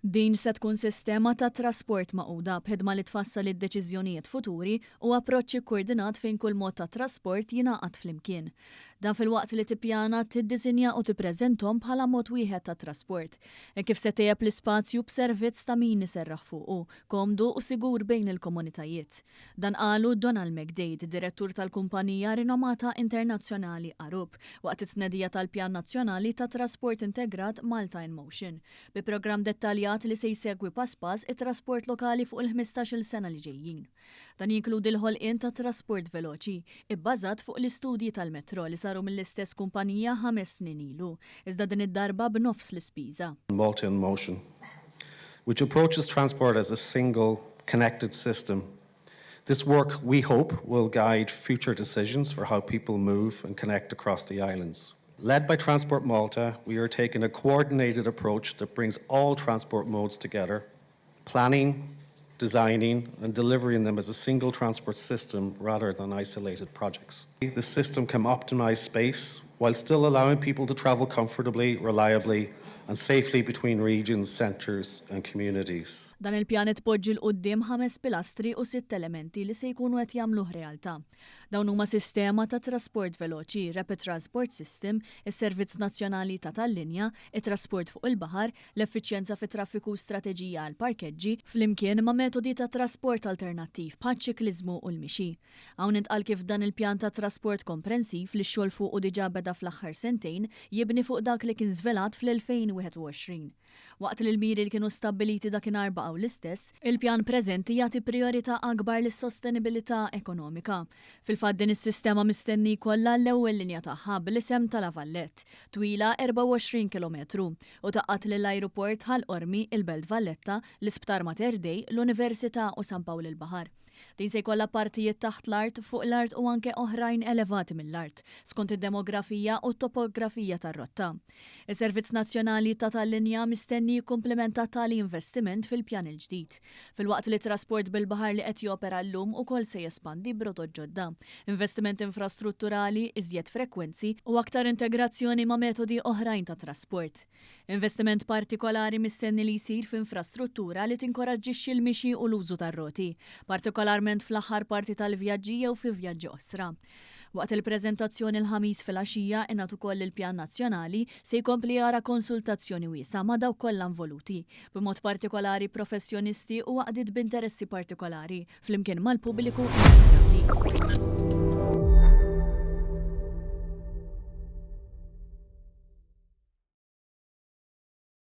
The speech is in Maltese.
Din se tkun sistema ta' trasport magħquda b'ħidma li tfassal id-deċiżjonijiet futuri u approċċ ikkoordinat fejn kull mod ta' trasport jingħaqad flimkien. Dan filwaqt li tippjana, tiddisinja u tippreżenthom bħala mod wieħed ta' trasport. Hekk kif se ttejjeb l-ispazju b'servizz ta' min iserraħ fuqu, komdu u sigur bejn il-komunitajiet. Dan qalu Donal McDaid, Direttur tal-kumpanija rinomata internazzjonali Arup, waqt it-tnedija tal-Pjan Nazzjonali ta' Trasport Integrat Malta in Motion, bi programm dettaljat li se jsegwi pass pass it-trasport lokali fuq il-ħmistax-il sena li ġejjin. Dan jinkludi l-ħolqien ta' trasport veloċi, ibbażat fuq l-istudji tal-metro li saru mill-istess kumpanija ħames snin ilu, iżda din id-darba b'nofs l-ispiża. Malta in Motion, which approaches transport as a single, connected system. This work, we hope, will guide future decisions for how people move and connect across the islands. Led by Transport Malta, we are taking a coordinated approach that brings all transport modes together, planning, designing and delivering them as a single transport system rather than isolated projects. The system can optimise space while still allowing people to travel comfortably, reliably and safely between regions, centres and communities. Dan il-pjan tpoġġi 'l quddiem ħames pilastri u sitt elementi li se jkunu qed jagħmluh realtà. Dawn huma sistema ta' trasport veloċi, Rapid Transport System, is-Servizz Nazzjonali ta' Tal-Linja, it-trasport fuq il-baħar, l-effiċjenza fit-traffiku u strateġija għal parkeġġi, flimkien ma' metodi ta' trasport alternattiv bħaċ-ċikliżmu u l-mixi. Hawn intqal kif dan il-pjan ta' trasport komprensiv li x-xogħol fuqu diġà beda fl-aħħar sentejn jibni fuq dak li kien żvelat fl-2021. Waqt li l-miri li kienu stabbiliti dakinhar baqgħu l-istess, il-pjan preżenti jagħti prijorità akbar lis-sostenibilità ekonomika. Fil-fatt din is-sistema mistenni jkollha l-ewwel linja tagħha bl-isem ta' La Vallette, twila 24 kilometru, u tgħaqqad lill-ajruport Ħal Qormi, il-Belt Valletta, l-Isptar Mater Dei, l Università u San Pawl il-Baħar. Din se jkollha partijiet taħt l-art, fuq l-art u anke oħrajn elevati mill-art, skont id-demografija u t-topografija tar-rotta. Is-Servizz Nazzjonali ta' Tal-Linja mistenni jikkumplementa tali investiment fil-pjan il-ġdid. Filwaqt li trasport bil-baħar li qed jopera llum ukoll se jespandi b'rotot ġodda, investiment infrastrutturali, iżjed frekwenzi u aktar integrazzjoni ma' metodi oħrajn ta' trasport. Investiment partikolari mistenni li jsir f'infrastruttura li tinkoraġġixxi l-mixi u l-użu tar-roti, partikolarment fl-aħħar parti tal-vjaġġi jew fi vjaġġi qosra. Waqt il-preżentazzjoni l-Ħamis filgħaxija ingħad ukoll li l-Pjan Nazzjonali se jkompli jara konsultazzjoni wiesgħa ma' dawk kollha involuti, b'mod partikolari professjonisti u għaqdiet b'interessi partikolari, flimkien mal-pubbliku in ġenerali.